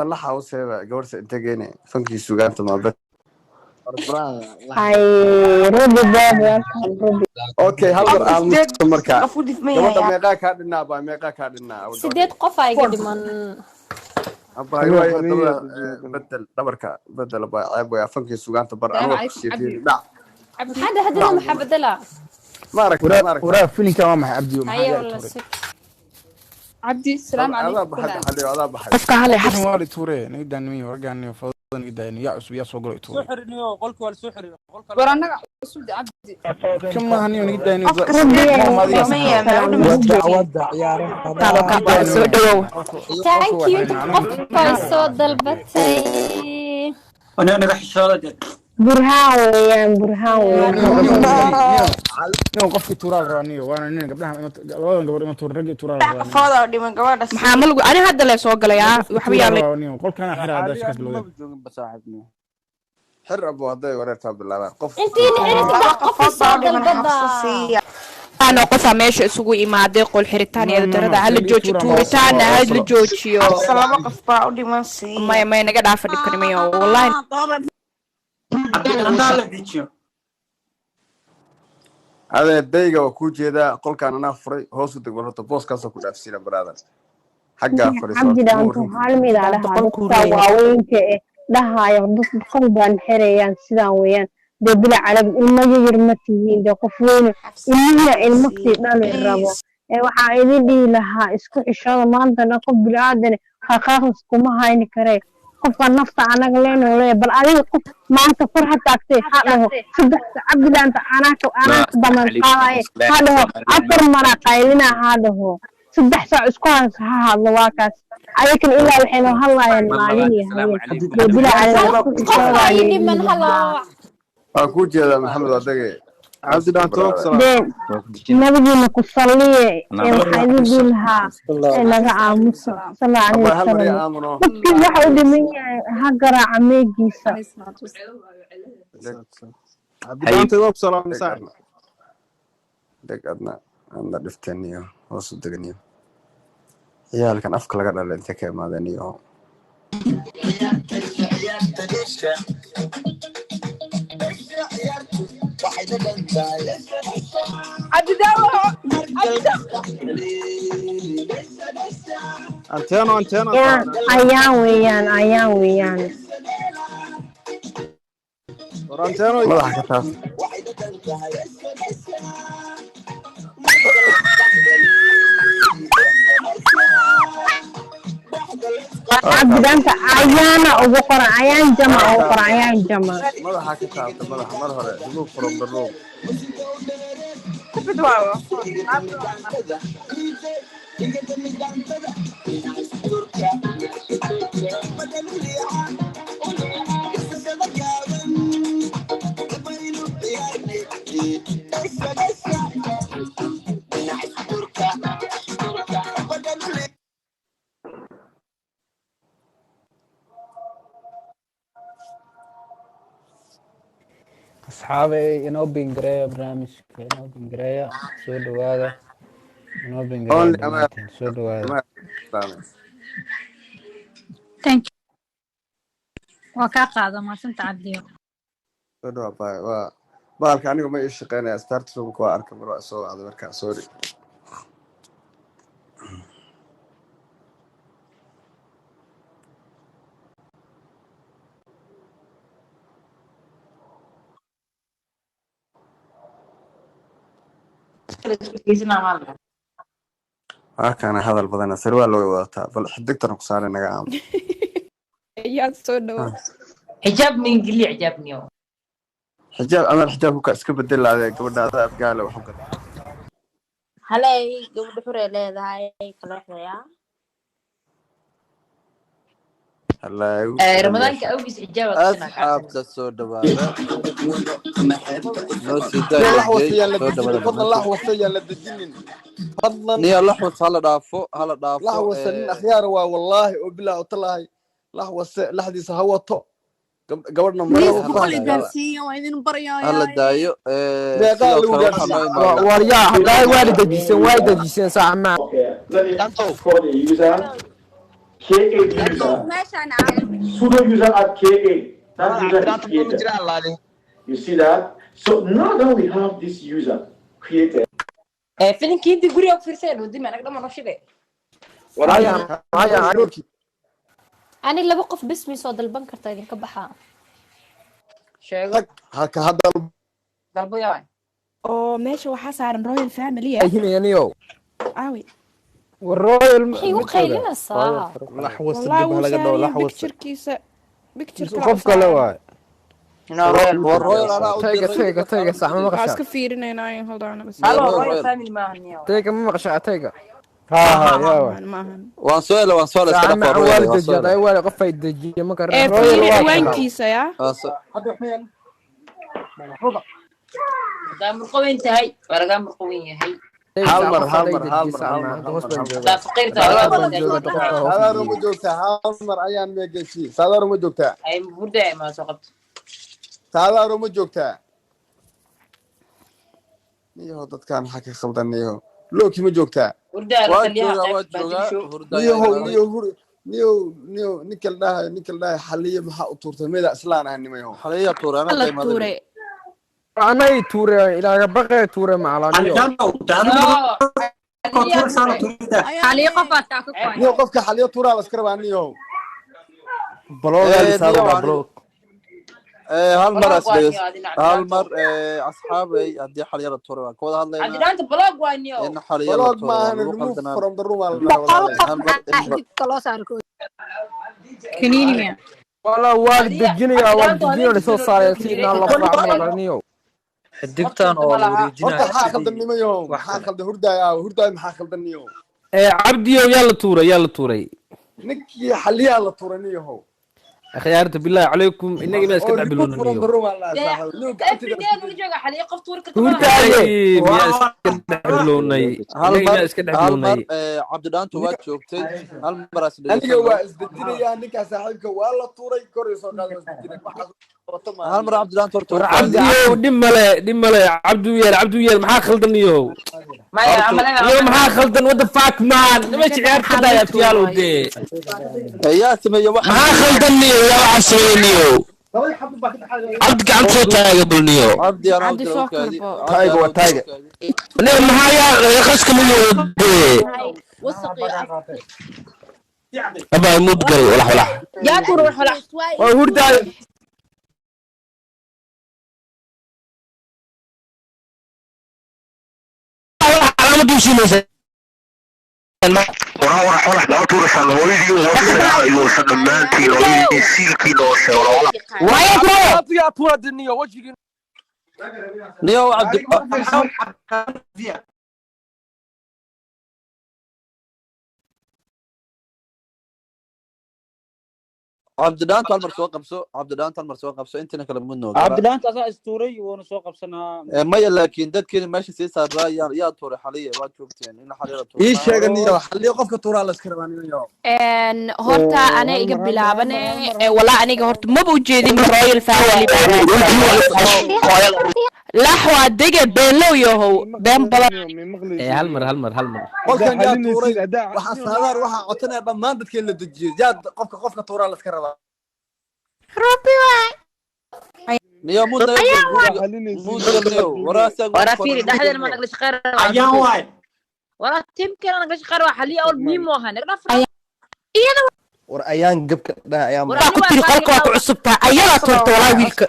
Laxa u seeba gabarhsa inta geene fankii sugaanta maabad. Hay Ruby Bob, welcome Ruby. Okay, hal mar Qofka aamuso sideed marka. qof u dhifman Gabadha yahay. Meeqaa kaa dhinaa baa, meeqaa kaa dhinaa gabadha? 8 qof aa iga dhiman. Abbaay Anuu waayo qaniya dabada dejiyo. Bedel dhabarka bedel abbaay, ceeb waaya fankii sugaanta bar السلام anigoo عليكم ku عبدي. siiyey dhac. عبدي. Maxaa haddana maxaa bedela? Ma aragta Waraa ma aragta. Waraa filinka waa maxay, Cabdi? Maxaa Haye yaa wala tuuray? sug. عبدي، السلام adaa عليكم. baxay كلنا xaliyo adaa baxay. Qofka hale Qofkan xabsi. waa la tuure naga daanimiyo raggaaniyo fawdan naga daaniyo yaa cusub yaa soo galo i soo tuuray. xiriniyo qolka waa lasoo xiriyo qolka. ورانا عصب عبدي. Kan maaha niyo naga daaniyo. Qofka Ruby sideed ma qof u adiga dhiman yahay, saxaabo. maa u Wadac dhamaystirtiin? wadac ciyaaraha. Taalo Naga ka baa soo daaniyo dhawow. qolka Thank waa you xirina inta anigu. qof baa soo dalbatay. Aniga naga xishooda dee. Burhaan weeyaan, Burhaan weeyaan. Niyo niyo niyo niyo qofkii tuuraa la rabaa niyo waana nin gabdhaha labadan gabar ima tuurin raggii tuuraa la Saddex rabaa niyo. qofooda oo dhiman gabadha Maxaa sii. ma lagu ani hadda lee soo galayaa Qofkii waxba tuuraa yaa la la rabaa niyo qolkana xiraa haddaa Caadi shakaas anigu bilowdeen. maba joogin ba saaxiibniyo. Xir abo hadday wareertaa bilaabaan qof. Intiina xiri Laba 3 qof qofood i baa soo u dhiman, dalbada. xabso siiya. Ano qofaa meesha isugu imaaday qol xiritaan No iyo no no darada hala see lii joojiyo tuuraa ma tuuritaana hala joojiyo. Xabso, laba qof baa u dhiman, siiya. Maya maya, naga dhaafa dhibka nimayo wallahi. Cabdi hadaa la dejiyo. Adee dayga waa kuu jeedaa qolkaan anaa furay, hoos u deg bal horta booskaasoo ku dhaafsiina brother xaggaa fadhiiso Cabdi horta ma dhaanto warin. hal mid aa Dhaanto dhahaa qolkuu dadka leeyahay. waaweynka eh dhahaayo dad qol baan xirayaan sidaan weeyaan dee bila calag ilmo yar ma tihiin dee qof weyne Xabso ilmihiina ilmo sii sii dhali rabo please. Ee waxaa idin dhihi lahaa isku xishooda maantana qof bilaadan khaqaaqis kuma hayni karee qofka nafta anaga leenoo leeya bal adiga qof maanta far ha taagtay ha dhaho 3 cabdi dhaanta anaaka anaaka daman qaadaye ha dhaho 4 mara qaylina ha dhaho 3 saac isku has ha hadlo waa kaas ayakan ilaa waxay noo hadlaayaan maalin iyo habeen dee bilaa Hal calag isku qof xishooda aa ii idin dhiman dhihi lahaa. halo. Waa kuu jeedaa Maxamed adage. Cabdi dhaanto waa ku salaam. Dee nabigiina ku salliye ee waxaa idin dhihi lahaa ee naga aamuso sala calayhi abbaay hal mar ii wasalam aamuno. Qofkii waxa u dhiman yahay ha garaaca meegiisa. عليه الصلاة والسلام. Deg Cabdi dhaanto waa ku salaam deg saaxiib. adna deg adna adna dhifteen iyo hoos u degan iyo ciyaalkan afka laga dhalay intay ka imaadeen iyo عبدي داوود، عبدي داوود. Anteeno anteeno Ayaan saaran. Ayaan weeyaan, ayaan weeyaan. War anteeno. Madaxa ka taas. Cabdidaanta ayaana ugu qoran ayaan jama Madaxa ugu qoran ayaan jama. Madaxa ka taabta madaxa mar hore remove from the room. Kubid waayo. Asxaabey, inoo bingareeya barnaamijka, inoo bingareeya, soo dhawaada, inoo bingareeya. Only amaal. Dhammaantiin soo dhawaada. Amaal. Thank you. Waa kaa qaada maasanta Cabdiyo. Soo dhawaa baay waa bahalka aniga ma ii shaqeynaya start roomka waa arka mar waa soo wacday markaa sorry. Waa kaana hadal badana sarwaal way wadataa bal xidigtan ku saaray naga aamo. Ayaan soo dhawow. Xijaab mingili xijaab niyo. Xijaab amaal xijaabku ka iska bedelaadee gabadha adaa afgaale wax u gada. Halay gabadha xurey leedahay kala xidhayaa. Halaagu kala Ramadaanka yeesha. awgiis xijaab aad gashanaa ka Asxaabta soo dhawaada, noo sii Niyo daaya lax jey wasta yaan la soo dhawaada dejinin fadlan, lax dhammaantiin. wasta yaan la dejinin fadlan. Niyo laxwas hala dhaafo, hala Lax dhaafo. wasta nin akhyaar waa wallaahi oo bilaa utalahay lax waste laxdiisa ha wato gabadhna niyo marada hala ku daayo, haysta. Gaarsiiya waa idin hala baryayaa. daayo. Meeqaa Sidoo lagu kale waxaa gaarsiiyey? noo imaaday Waryaa haddaa waa dejiseen, waa dejiseen saac ma. Danto. KA user. Meeshaan aawo. Sudo user at KA. That user is created. You see that? So now that we have this user created, Filimkii intii guriga ku fiirsan wadimi anaga dhammaan noo shide. Ani laba qof bes may soo dalban kartaa idinka baxaa. Sheego. Halka hadda Dalbo yaa. Oo meesha waxaa saaran royal family. Hinayaniyow. Aawi. Royal. Maxay u qaylinaysaa? Wallahi wuu saaran yahay picturekiisa, picture kale qof kale waay. War Royal anaa u Tayga diray. tayga tayga sax ma Waa maqashaa? iska fiirinaynaa, hold on bas. Halo, royal family maahan niyo. Tayga ma maqashaa tayga? Ha ha, yaa waay. Maahan. Waan soo helay, waan soo helay, iska Sax dhaaf, ma waa Royal, waa waan soo dejiya helay. day waali qof ay dejiye ma Ee garan. Royal fiiri waa kana. ciwaankiisa yaa. Waan soo Hadaa murqo weyn tahay, waa lagaa murqo weyn yahay. Hal Tayga mar, qof hal haday mar, hal dejiye mar, sax hal ma mar, hadda hal hoos mar, baan hal mar. joogaa. Hadaa faqiir tahay, Saadaar waa baan lagaa joogaa murqo qofka weyn. hoos Saadaaro ma dejiye. joogtaa? Hal mar ayaan meegeysi. Saadaaro ma joogtaa? Ay burda ay ma soo qabto. Saadaaro ma joogtaa? Niyahow, dadkaan maxaa ka khaldan niyahow? Looki ma joogtaa? Burda la Waa taliyaha joogaa, waa qaybta joogaa, baadigshow. hurda ayaa Niyahow imaaday. niyahow hur niyahow niyahow ninka la dhahayo, ninka la dhahayo xaliye maxaa u tuurtay? Meeda islaan ah nimayahow. Xaliya tuuray, anaa La daymaday. tuuray. Anay tuure ilaaga baqay tuure macalaniyo. No, xaliya tuuray. Xaliyo qof baa taa ka koy. Niyahow, qofka xaliye tuuraa la iska rabaa niyahow. Blog Niyow saaro aniga blog. Hal mar Blog waa asdhegeys niyo adina hal cabdiraanto. mar asxaabay, haddii xaliya la tuuray waan ka wada hadlaynaa. Cabdiraanto blog waa niyo. In xaliya la Blog tuuray waa maahan, lagu remove qaldanaa. from the room aa la dhahaa Boqol walaalay. qof Hal mar aa in la xididka loo saaro kooda. Kaniini miya? Wala waa Xaliya dejinaya, waa cabdiraanto dejinaya habeenkii lasoo soo saaraya loo si jiray. inaan la raacno macalaniyo. Xidigtan oo Ma la laha. wareejinayo Horta maxaa sidii khaldan nimayahow? wax Maxaa kale. khaldan hurdaaya aawo? Hurdaaya maxaa khaldan niyahow? Cabdiyow, yaa la tuuray, yaa la tuuray? Ninkii xaliyaa la tuuray niyahow. Akhyaarta, bilaahi calaykum, inagii baa iska Oo dhex remove bilowna from the niyo. room aa la Dee dhahaa saaxiib. Niyow gacantiida every day isku lagu jooga xaliya qof tuuri karta ma laha. Hurdaaye. Inagii miyaa iska dhex bilownay? Hal Inagii mar, miyaa iska dhex hal mar bilownay? Cabdidhaantu waa joogtay, hal mar as aniga dhegeysano. waa isdejinayaa, ninkaa saaxiibka waa la tuuray, kor iyo soo qaad waa isdejinaya, waxaas qabata maaha Hal mar niyow. Cabdidhaantu horta War u kaadi. Cabdiyow, dhib male, dhib male, Cabdu yeel, Cabdu yeel, maxaa khaldan niyow? Maya Horta amalena Niyow maxaa khaldan? What the fuck man, nima Naga dhaa ciyaarta xalay daaya abtiyaalow tuuray. dee. yaa sameeye waxa Maxaa khaldan niyo? Yaa waxaa sameeyey niyo? Cabdi gacan soo taaga bal niyo. Cabdi anaa u Cabdi diray soo u kaadi. korbo. Cabdi Tayga anaa waa u diray u tayga. kaadi. Niyo maxaa yaa qaska ma wado dee? Wasaq iyo af. Abaa muud galay walax walax. Yaa tuuray wax walax. Waa hurdaaye. Calaamad u siinaysa. Yaa tuura diniyo wajigii. Niyow Cabdi Cabdidhaantu hal mar soo qabso, Cabdidhaantu hal mar soo qabso, intina kale mudno gara. Cabdiraanto asaa istuuray wuuna soo qabsanaa. Maya, laakiin dadkiina meesha sii saaraa yaa yaa tuuray xaliya, waa joogteen in xaliya la tuuray. Ii sheega niyahow, xaliye qofka tuuraa la iska rabaa nimayahow. Horta ana Hal iga mar, hal mar, hal bilaabane. mar, hal mar. Walaa aniga horta maba ujeedin royal family baa raadsanaya. Lax waa dege beenlow yahow been badan. Hal mar, hal mar, hal mar. Qolkan yaa tuuray? Waxaa saadaar waxaa cotanaya dhammaan dadka in la dejiyo. Yaa qofka qofka tuuraa la iska rabaa? Rabbi waay. Niyow mud naga gal guriga, mud gal niyow, waraasaag Waraa mud fiiri kor mud dhexdeena gal ma niyow. nagla shaqeyn rabaa. Ayaan waay. Waraa tiimkeena nagla shaqeyn rabaa xaliya awal muhiim u ahaa naga dhaaf. War ayaan gabka dhaha ayaan War Waa ani ku waa tiri qolka waa qaali ku cusubtaa ayadaa tuurta walaa wiilka.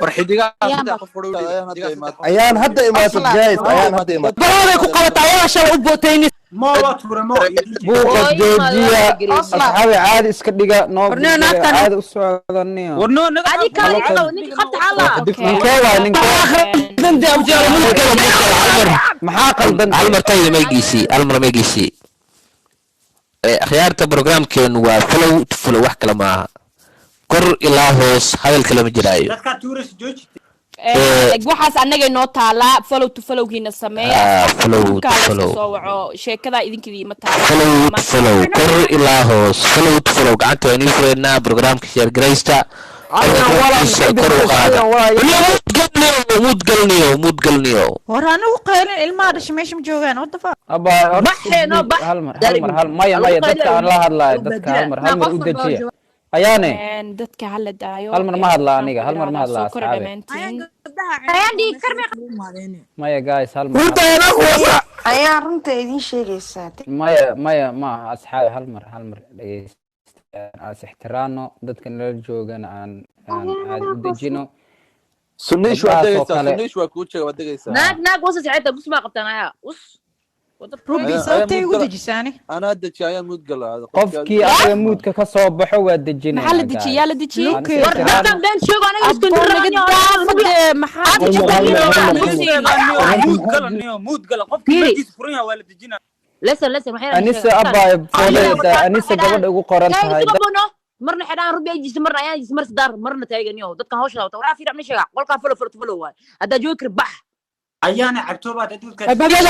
War xidigaha Ayaan saddex baa qof hore u dhiibay. Ayaan hadda Xidigaha saddex imaatay. qof. Ayaan hadda imaatay guys, ayaan hadda imaatay. Barooday ku qabataa ayadaa shalay u bootayni. Mo waa tuuray mo iyo DJ. Buuqa Hooyo ma loo joojiya. gareeyay. Asxaabi caadi iska dhiga, noo Warnio bingare naagtan. caadi u socda niyo. War no naga Adi dhaaf kaali Halo qabo kan. ninka qabta xala. Okay. Ninkee waay ninkee? Khaldan dee abtiyaalow, muud gala, muud gala, hal mar. Maxaa qaldan? Hal mar tayda maygiisii, hal mar maygiisii. Akhyaarta, programkeenu waa follow to follow, wax kale maaha. Kor ilaa hoos hadal kale ma jiraayo. Dadkaa tuuraysa jooji. Waxaas annaga inoo taalaa, follow to followgiina sameeya. Ah, Asxaabta follow to gruubkaa la iska follow. soo waco, sheekadaa idinkidiima taala. Follow to follow, kor ilaa hoos, follow to follow, gacanta waa inii fureynaa. Programka share garaysta. Codkiisa kor u qaada. Mudgalniyo mudgalniyo. War anigu qaylin, ilmaha dhashay meesha ma joogaan. What the fuck? Abaa horta Baxee noo bax. Hal mar, hal mar, hal maya maya, dadka aan la hadlaayo, dadka hal mar, hal mar u dejiya ayaane. Dadka hala daayo. Hal mar ma hadla aniga, hal mar ma hadla soo kora asxaabe. Dhammaantiin. Ayaan dhiig karmi. Maya guys, hal mar. Ayaa runta idiin sheegaysaa. Maya maya, ma aha asxaabe, hal mar, hal mar dhegeysta, aan is ixtiraano, dadka nala joogana aan caadi u dejino. Sunniish waa Gabdhahaas oo degaysaa. kale. Sunniish waa kuu jeega, waa degaysaa. Naag naag wasa sacayta gus maa qabtaan ayaa us. Rubi, Ayaa- sababtay ayaa igu mudgala- dejisaani? Anaa deji, ayaa mudgala. Qofkii anaga muudka ka soo baxo waa dejinaynaa. Maxaa la dejiyey? Yaa la dejiyey? Aan is War ixtiraano. dadkan been sheego, anaga isku Abbo naga daafade, maxaa? Muud gala niyo, muud gala, qofkii markiisa furan yahay waa la dejinaa. Listen, listen, waxay Anisa abaa fooleyda, Anisa gabadha ugu qoran tahay. Marna xidhaan rubi ay jisto, marna ayaan jisto, mar sadaar, marna taaganiyo dadkan hawsha wata. Waxaa fiican ma sheega qolkaa follow follow follow waay haddaa joogi kari bax. Ayaana cabtoobaad dadka. Ayaan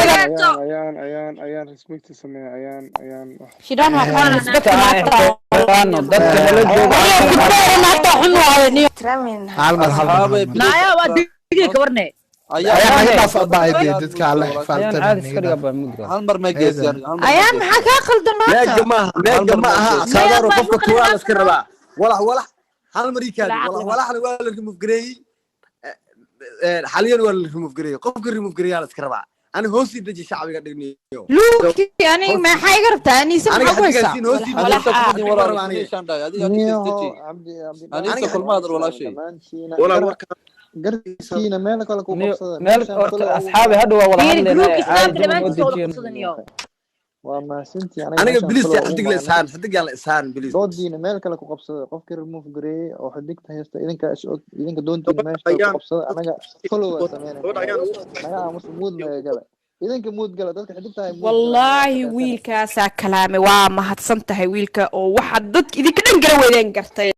ayaan ayaan ayaan respect sameeya, ayaan ayaan wax. Shidaan waa Dadka aan ixtiraano, dadka nala jooga. Hal mar, hal mar, hal mar. Naaya waa digay kabarne. Ayaan naga dhaaf abaayadee, dadka alla Ayaan xifaaltana caadi iska naga dhiga dhaaf. abaa mudgal. Hal mar ma geysaan. Ayaan, maxaa kaa qaldan maanta? Meega maaha, meega ma aha. Saadaaro, qofka tuuraa la iska rabaa. Walax walax hal mar ii kaadi. Walax walaxna waa la remove gareeyey, xaliyan waa la remove gareeyey. Qofka remove gareeyaa la iska rabaa. Ani hoos ii deji, shacbiga dhigniyo. Luuki, aniga maxaa iga rabtaa? Aniisa, Aniga maxaa ku haysaa? xadigaasiin hoos ii deji. Anisa Xadig kuma ma walaal raba aniga. Sunniishaan dhahay adiga, Anisa isdeji. Cabdi cabdi. Anisa kulma hadal walaashay. Dhammaantiina Walaal garkiina meel kale ku Niyo- qabsada. Meel Meeshaan horta follow ugu asxaabi hadha waa wada fiiri hadlaynaa, gruupka caadi islaamka jawi noo dhammaantiisa wada dejiyan. qabsadaniyo. Waa mahadsantihi, aniga Aniga meeshaan bilis follow ugu xidig la maanay. isaan, xidig yaan la isaan bilis. Doodiina meel kale ku qabsada. Qofkii remove gareeyey oo xidigta haysta idinka is og, idinka doontiina meesha kale ku Ayaan qabsada. Anaga follow waa sameynayna. gabadha ayaan ugu Naga aamus, muud naga gala, idinka muud gala, dadka xidigta hay muud gala. Wallaahi wiilkaasaa kalaame, waa mahadsan tahay wiilka oo waxaad dadka idinka dhan gara weydeen gartay.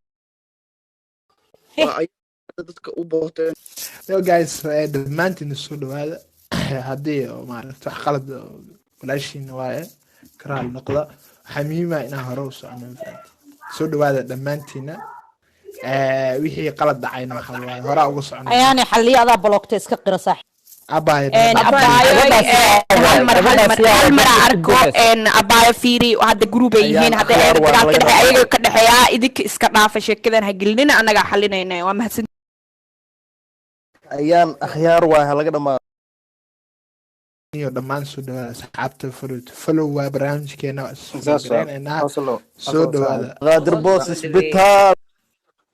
Waa ayaan dadka u booteen. Yo guys, dhammaantiin soo dhawaada. Haddii oo maaragta wax qalad oo walaashiina waaye, karaal noqda. Waxaa muhiim ah inaan hore u socono, ma fahanti? Soo dhawaada dhammaantiina. Wixii qalad dhacayna waxaa waaye horaa uga socono. Ayaani xalliya, adaa baloogta iska qira saax. Abaaye. Abaayo, hal mar, hal mar, hal mar aan arko. Abaayo fiiri, hadda group ay yihiin, Ayaan hadda akhyaar ayaga waa dagaal ka laga dhexeeya, dhaafay. ayaga ka dhexeeya, idinka iska dhaafa sheekadan ha gelinina, annagaa xalinayna. Waa mahadsan. Ayaan akhyaar waay, ha laga dhamaado. Iyo dhammaan soo dhawaada asxaabta, follow to follow waa barnaamijkeena, waa is follow Saas waa. gareynaynaa. Oslo. Soo dhawaada. Qaadir boos isbitaal.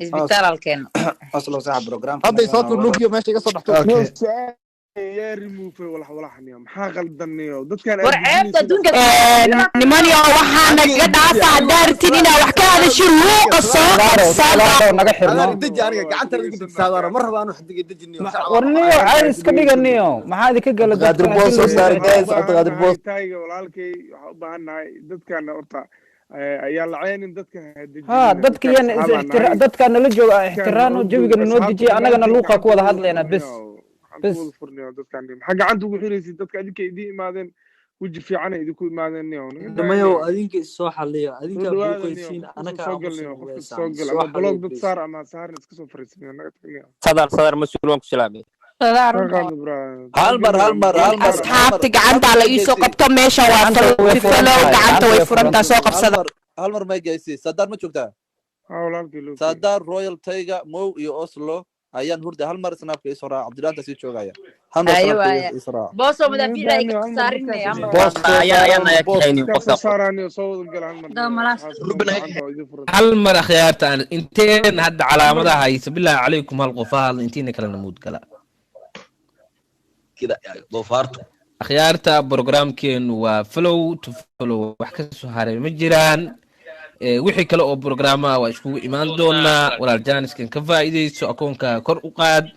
Isbitaal halkeena. Oslo sax programka. Hadday soo tur lukiyo meesha iga soo dhaxto. Okay. Yaa remove walax walaxniyo, maxaa qaldaniyo dadkan War ceebta adduunka. Nimanyo, waxaa naga dhaafa haddaa rabtid inaa wax ka hadashin luuqa soo Saadaaro, qabsada. Saadaaro naga xirno. Aniga deji, aniga gacanta igu deji saadaaro, ma raba anu xidig dejiniyo. War niyo, caadi iska dhiga niyo, maxaa idinka gala Cabdiqaadir dadka boos haddii soo la saar yidhaahdo. guys, Cabdiqaadir boos. Tayga walaalkay, waxaa u baahan nahay dadkan horta ayaa lacaynin dadka ha Ha dejinina. dadka Dadkan yan is asxaabaa ixtira nahay. dadka nala jooga aan Dadkan ixtiraano, nala jooga jawigana noo asxaabta dejiya, annagana dhammaantiin luuqa ku wada gacanta ugu hadlaynaa bes furniyo, gacanta bes. ugu wada furniyo dadkan. Maxaa gacanta ugu xiraysid dadka? Adinka idiin imaadeen, weji fiican ay idinku imaadeen niyo, naga daaya Dhamayow niyo. adinka is soo xalliya, Soo adinkaa dhawaada niyo, buuqaysiin, qofkasta anakaa soo gal aamusan niyo, qofkasta weysaan soo gal soo ama xalliya blog dad please. saar ama saarin iska soo fariisan, naga tag niyo. Sadar sadar mas-uul, waan ku salaamay. Ka qaado bro. Hal mar, hal mar, hal mar, hal mar. Asxaabta Hal gacantaa mar la ma iisoo geysay. qabto, meesha waa Gacanta follow way to furan follow, tahay, gacanta gacanta way way furan furantaa, soo tahay. Hal qabsada. mar, hal mar ma geysay. Sadar ma joogtaa? Ha walaalkii Luki. Sadar Royal Taiga Mow iyo Oslo ayaan hurda, hal mar snaapka isoo raaca, Cabdilaanta sii joogaya. Hal mar haye snaapka waaya isoo raaca. Boosoo Naga madaafiicda daa iga niyo, hal mar khasaarinay dadkaas ama. Boos soo Ayaan ayaan saaro, ayaa boos. kaxaynin Dadkaas soo qofka. saaraaniyo, soo wada gala hal mar niyo, asxaabta dhan gacanta waa idin furan. Hal mar akhyaarta aan inteen hadda Hal mar. calaamadaha haysa, bilaahi calaykum, hal qof ha hadla, intiina kalena muud gala. Doofaartu. Akhyaarta, programkeenu waa follow to follow, wax ka soo haray ma jiraan. Wixii kale oo programmaha waa iskugu imaan doonaa. Walaal, jaaniskan ka faa'iidayso, akoonka kor u qaad,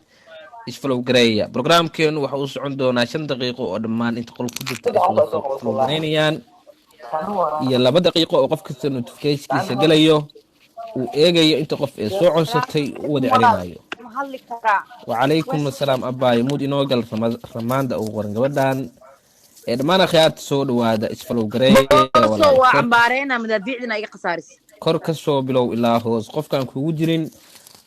isfollow gareeya. Programkeenu waxa uu socon doonaa 5 daqiiqo oo dhammaan inta qol ku jirta ay iswada follow garaynayaan, iyo 2 daqiiqo oo qof kasta notificationkiisa gelayo, uu eegayo inta qof ee soo consatay, u wada celinayo. Ma hadli karaa? Wacalaykum asalaam abaayo, muud inoo gal. Ramaanda ugu qoran gabadhan ee dhammaan akhyaarta soo dhawaada, isfalow gareeya. Boosoo Walaal, waa kor cambaareena madaafiicdina iga khasaaris. Kor ka soo bilow ilaa hoos, qofkaan kugu jirin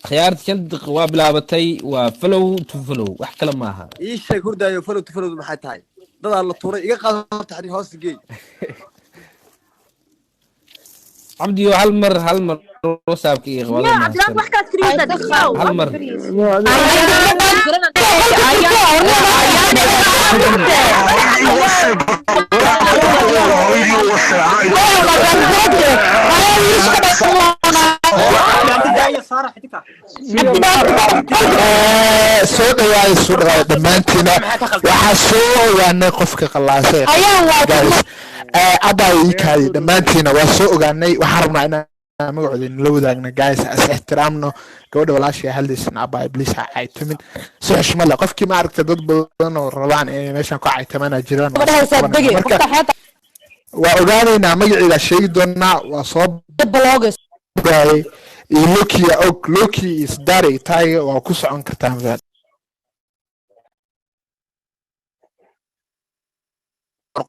Khiyaarta 5 daqiiqo waa bilaabatay, waa follow to follow, wax kale maaha. Ii sheeg, hurdaayo, follow to follow maxay tahay? Dadaa la tuuray, iga qaado horta, xadii hoos geey. Cabdiyo, hal mar, hal mar WhatsAppka iga qabado. Miyaa Cabdiraxmaan wax kaad firiyeysaa dadkow? Hal mar. Soo dhawaada, soo dhawaada dhammaantiina. Waxaa soo ogaanay qofka qallaasay. Guys, abaa ii kaadi. Dhammaantiina waa soo ogaanay. Waxaan rabnaa inaan magacooda nala wadaagno. Guys, is ixtiraamno. Gabadha walaashay hadlaysana, abaa, please ha caytamin, si xushmad leh. Qofkii ma aragta, dad badan oo rabaan inay meeshan ku caytamana jiraan. Waa soo qabanayna. Marka waa ogaanaynaa, magaceeda sheegi doonaa. Waa soo gaayay iyo Lokia og Loki iyo Sdari iyo Tiger, waa ku socon kartaan faan.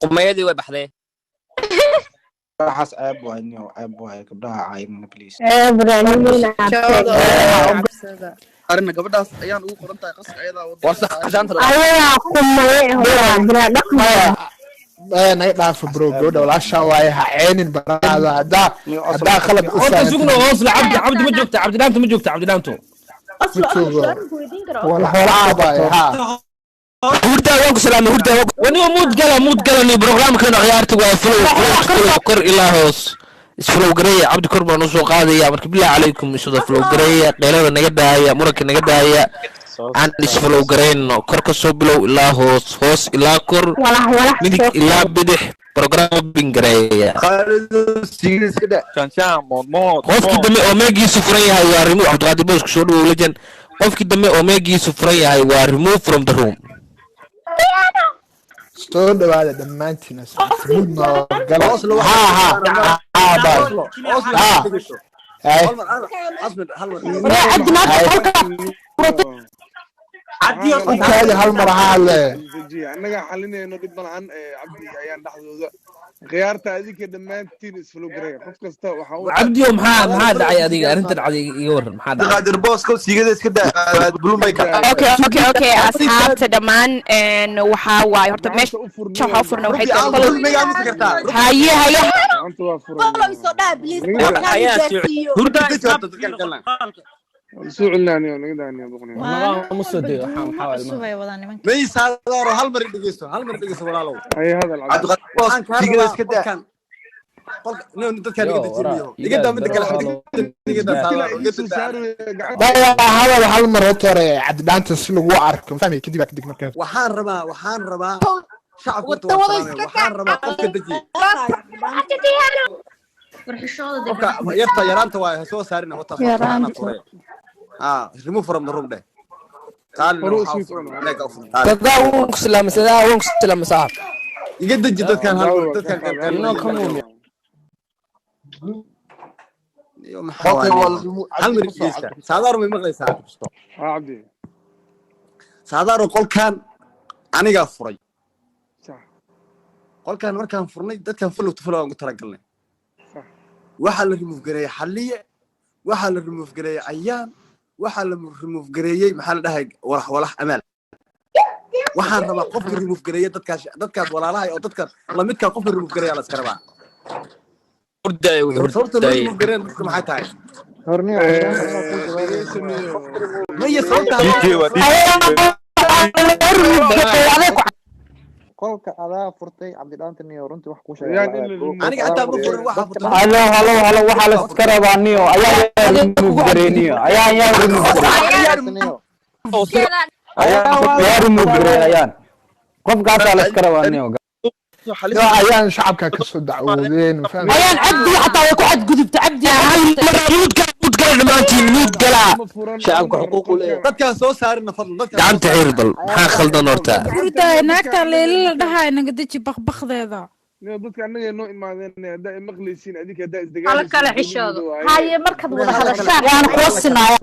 Qumayadii way baxdee. Waxaas ceeb waay niyo, ceeb waay, gabdhaha caayimna, please. Arina gabadhaas ayaan ugu qoran tahay qaska ayadaa. War sax qashaanta. Ayagaa kumaye waa bilaa dhaqan. Naga dhaafa bro, gabadha walaashaa waaye, ha ceenin baraada haddaa khalad u Horta sugno fahantin. Hoosla Cabdi, Cabdi ma joogta? Cabdi dhaanto ma joogta? Cabdi dhaanto. Ma joogo, walax walax waaye ha. Hurdaa, waan ku salaamay, hurdaa. Waniga muud gala, muud gala. Ni programkeena ciyaarta waa follow, follow, kor ilaa hoos isfollow gareeya. Cabdi kor baan usoo qaadaya. Marka billah calaykum, isuda follow gareeya, qeylada naga daaya, muranka naga daaya, aan isfollow gareyno. Kor ka soo bilow ilaa hoos, hoos ilaa kor, walax walax midig soo ilaa bidix, program bin gareeya. Qofkii dambe oo meegiisu furan yahay waa remove. Cabdiqaadir Boos, kusoo dhawow legend. Qofkii dambe oo meegiisu furan yahay waa remove from the room. Soo dhawaada dhammaantiina, asxaabta, mud noo gala. Ha ha ha, bye ha. Hay. Intaadi hal mar ha hadle. Annagaa xalinayno, dhib malahan. Cabdi ayaan dhexdooda khiyaarta, adinka dhammaantiin isfollow gareeya, qof kasta waxaa u Cabdiyo, maxaa dhacay adiga? Arrinta dhacday iga warran, maxaa dhacay? Qaadir booska siigada iska daa bulumay ka. Okay, asxaabta dhammaan, waxaa waaye horta meesha waxaa u furna waxay tahay follow. Haye haye. Gacanta waa furan. Follow isoo dhaha, please. Qolkaan i gaarsiiyo. Soo celinaaniyo, naga daaniyo boqniyo. Maysaadaaro, hal mar i dhegeysto, hal mar i dhegeysto walaalow. Haye, hadal Cabdi. Waxaan kaa Sigada rabaa iska daa. qolkan, qolka no dadkaan iga dejinayo, iga daa midda kale, iga daa Saadaaro, iga daa. Daya hadal hal mar horta hore Cabdidhaanta si lagu arko fahmi, kadib aa kadig markaa. Waxaan rabaa shacabka horta waa salaamaya. Waxaan rabaa qofka deji, qofka yarta yaraanta waaye, ha soo saarina wataas. Yaraanta. Tuuray ah, remove from the room dheh. Qaalina Hore waxaa usii u furan socon. meega u furan qaali. Sadaa waan ku salaamay, sadaa waan ku salaamay saaxib. Iga deji dadkaan hal mar, dadkaan Inoo ka muumiya. Iyo maxaa Okay, waaye? waa la remove. Hal mar Cabdi ku soo dhegeysta. Saadaaro, may maqlaysaa? Ha Cabdi. Saadaaro, qolkan anigaa furay. Sax. Qolkan markaan furnay, dadkan follow to follow aan ugu talagalnay. Sax. Waxaa la remove gareeyey Xalliye, waxaa la remove gareeyey Ayaan, waxaa la remove gareeyey, maxaa la dhahay, Walax Walax Amaal. Waxaan rabaa qofka remove gareeya dadkaas walaalahay oo dadka lamidkaa, qofka remove gareeya la iska rabaa. Hurdaay wey. Sababta loo Hurdaay. remove gareeya dadka maxay tahay? Dhegeysanayo. Maya, sababta DJ waa DJ. Qolka adaa furtay, Cabdidhaanta niyo, runtii wax kuu Ayaan sheegay. in la remove Aniga xataa ma furin, waxaa furtay. Halo halo halo, waxaa la iska rabaa niyo, ayaa yaa remove gareey niyo, ayaa yaa remove gareey, yaa remove gareey ayaan, qofkaasaa la iska rabaa niyo. Yo, ayaan shacabka kasoo dacwoodeen, ma fahmi. Ayaan Cabdi xataa way ku xadgudubta Cabdi. Muud gala, muud gala dhammaantiin, muud gala. Shacabka xuquuq u leeyahay. Dadkaan soo saarina fadlan, dadkaan soo Gacanta xir bal, maxaa khaldan horta? Hurdaay, naagta Leila la dhahaay naga deji bakbakdeeda. Niyo, dadka annaga noo imaadeen, haddaa i maqlaysiin adinka haddaa Hala isdagaalaysiin kala goonidiida xishoodo. waaye. Haye, markaad wada hadashaan waana kuwa sinaaya.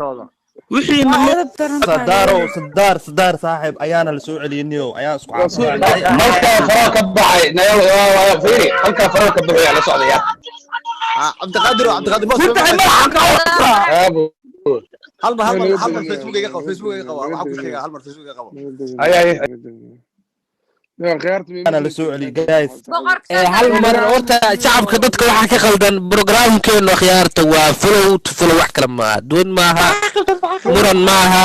Wixii Waa edeb daran tahay. Sadaaro, sadaar, sadaar saaxiib, ayaana la soo celiyniyo, ayaan isku Waa soo caabinay. celiyey. Halkaa faraha ka baxay nayal, fiiri, halkaa faraha ka baxaya la socdaya. Cabdiqaadir, Cabdiqaadir boos, Hurdaay madaxa ka wata. Hal mar, hal mar, Naga hal mar. degniyo, Facebook iga qabo, naga Facebook iga degniyo, qabo. naga Waxaan ku degniyo, sheegaa hal mar Facebook iga qabo. naga degniyo, Ay ay naga degniyo. Niyo, khiyaarta ma ana la soo maqlaysiin celiyo meesha guys. Ee, hal mar horta shacabka dadka waxaa ka qaldan programkeenu akhyaarta waa follow to follow, wax kale maaha, doon maaha, muran maaha.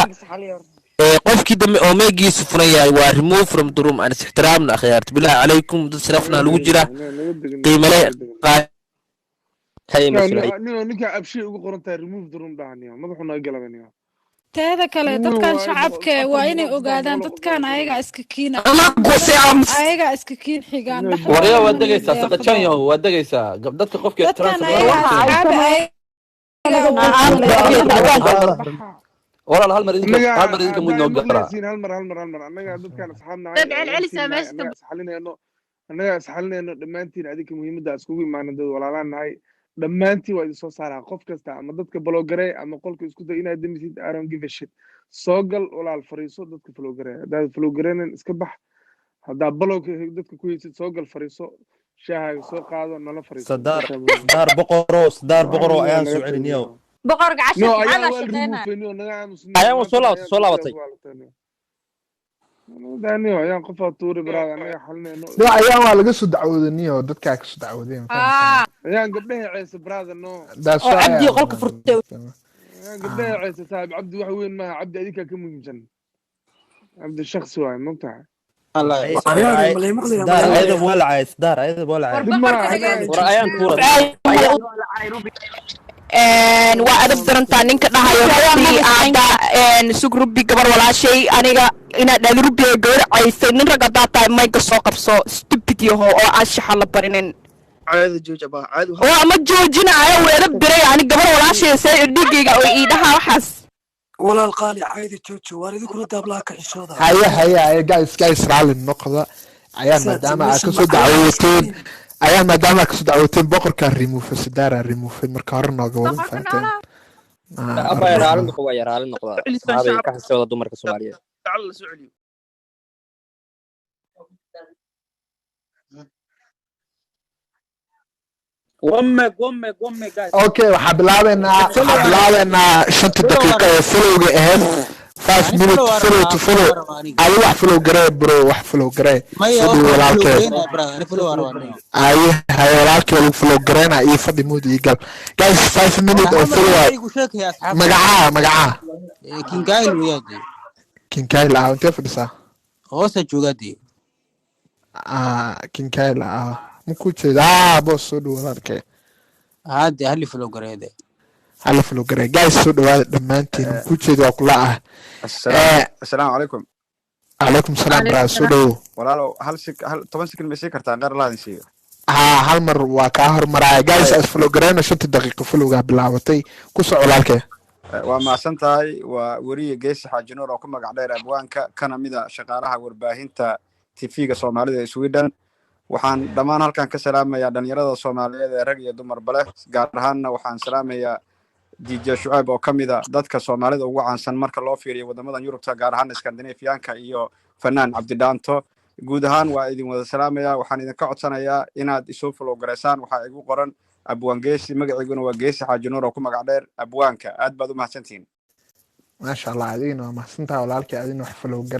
Ee, qofkii dambe oo meegiisu furan yahay waa remove from the room. Aan is ixtiraamna akhyaarta, bilaahi calaykum, dad naga sharafna lagu degniyo, jira naga degniyo, qiimale naga degniyo. Hay Niyo, mas-uul. niyo, niyo, ninka abshay ugu qoran tahay remove the room dhaha, niyo madaxu naga galaba, niyo. Teeda kale Niyo dadkan waa shacabka boqol waa afar inay boqol saddex ogaadaan boqol oo qof dadkan baa ku ayagaa qoran. iska kiin Gose aamus. Ayagaa iska kiin xigaan Niyo Waryaa dhexdooda waad mana degaysaa deeqdo. saqajan yahow, waad degaysaa. Dadka qofka Dadkan ixtiraamsan ayagaa asxaabi ayagaa walaal hal mar idinka annaga hal mar idinka mud haddaa noo gara. maqlaysiin, hal mar, hal mar, hal mar. Annaga dadkaan asxaab nahay Dad celcelisaa ciyaartiin nahay meesha. Annaga isxalinayno, annaga isxalinayno dhammaantiin. Adinka muhiimadda iskugu imaana dad walaalaan nahay dhammaantiin. Waa idin soo saaraa qof kasta ama dadka baloogaree ama qolka isku day inaad demisid. I don't give a shit. Soo gal walaal, fariiso. Dadka falowgaree haddaad falowgareenin iska bax. Haddaa balowga dadka ku haysid, soo gal, fariiso, shaahaaga soo qaado, nala fariiso. Sadaar Saasaa muhiim. Sadaar boqoro, Sadaar boqoro Waxaan ayaan naga soo celiniyow. tagniyo. Boqorka No, cashirka ayaan maxaa waa shaqeynaa? remove niyo, naga aamusniyo. Ayaan waa Maanta soo laabatay ayaan soo tuuri laabatay. ku waalatay. Daniyo ayaan qofaa tuuri baraada, annaga xalinayno. No, ayaan waa laga soo dacwooday niyo, dadkaa ka soo dacwoodeen. Ayaan gabdhaha ceesa brother, no. That's oo why cabdi I'm qolka furtay. Ayaan gabdhaha ceesa saaxib. Cabdi wax weyn maaha, cabdi adinkaa ka muhiimsan. Cabdi shakhsi waaye, mogtahay. Sadaar ayada waa la caayay, Sadaar ayada waa la caayay. Dib malaha annaga. War ayaan tuura. Waa adab darantaa ninka dhahayo rubi aada sug rubi gabar walaashay aniga inaad dhahdo rubi ee gabar caysay. Nin rag haddaa tahay mayga soo qabso, stupid yaho oo aan shaxa la barinin. Caadi jooji abaa, caadi. Oo ama joojinaayo wuu edab diray ani gabar walaashay see dhiigayga oo iidhaha waxaas. Walaal qaali, caadi jooji, waar idinkuna daablaa ka xishooda. Haye haye haye, guys, guys, raalli noqda. Ayaan Sidaad maadaama aad meesha kasoo macaan dacwooteen, ayaan maadaama aad kasoo dacwooteen, boqorkaa remove, Sadaara remove marka hore nooga wada fahanteen. Ah, Abaya hore raali nooga. noqo, waa raali noqda. Celisaan Asxaabay shacabka ka xisooda dumarka Soomaaliyeed. la soo celiyo. One meg, one meg, one meg, guys. Okay, waxaa bilaabeynaa, Follow waxaa aan bilaabeynaa shanta follow daqiiqa aan ee followga ahayd, 5 ani minute follow aan follow rabaa, to follow follow. aan rabaa aniga. Adi wax follow garee bro, wax follow garee. Maya Soo wax dhawo waan follow walaalkee. gareynaya brother, ani follow aan rabaa niyo. Aye haye walaalkee, lagu follow gareena iyo fadhi mood iyo gal. Guys, 5 minute War oo hal mar follow waxaa ah. igu sheegaya asxaabta. Magacaa, magacaa? Kingail weeyaan dee. Kinkail ah, intee fadhisaa? Hoosa joogaa dee. Ah, Kinkail ah, ma ku jeeda. Ah, boos, soo dhawo walaalkee. Hadde hali follow gareeya dee. Hala follow garee guys, soo dhawaada dhammaantiin. Ma ku jeeda waa kula ah. Assalaamu assalaamu calaykum. Calaykum salaam Calaykum braa, soo salaam. dhawo. Walaalow hal 10 second ma sii kartaa qaar laadin siiyo? Haa, hal mar waa kaa hormaraya. Guys, as follow gareyna, shanta daqiiqo followgaa bilaabatay, ku soco walaalkee. Waa mahadsan tahay. Waa weriye Geesi Xaaji Nuur oo ku magac dheer abwaanka, kana mid a shaqaalaha warbaahinta TV-ga Soomaalida ee Sweden. Waxaan dhammaan halkan ka salaamayaa dhalinyarada Soomaaliyeed ee rag iyo dumarba leh, gaar ahaanna waxaan salaamayaa DJ Shucaib oo ka mid a dadka Soomaalida ugu caansan marka loo fiiriyo waddamadan Yurubta, gaar ahaan Scandinavianka, iyo fanaan Cabdidhaanto. Guud ahaan waa idin wada salaamayaa. Waxaan idinka codsanayaa inaad isoo follow garaysaan. Waxaa igu qoran Abwaan Geesi, magaciiguna waa Geesi Xaaji Nuur oo ku magac dheer abwaanka. Aad baad u mahadsantihiin. Maasha Allah, adigina waa mahadsantaha walaalkay, adigina wax follow.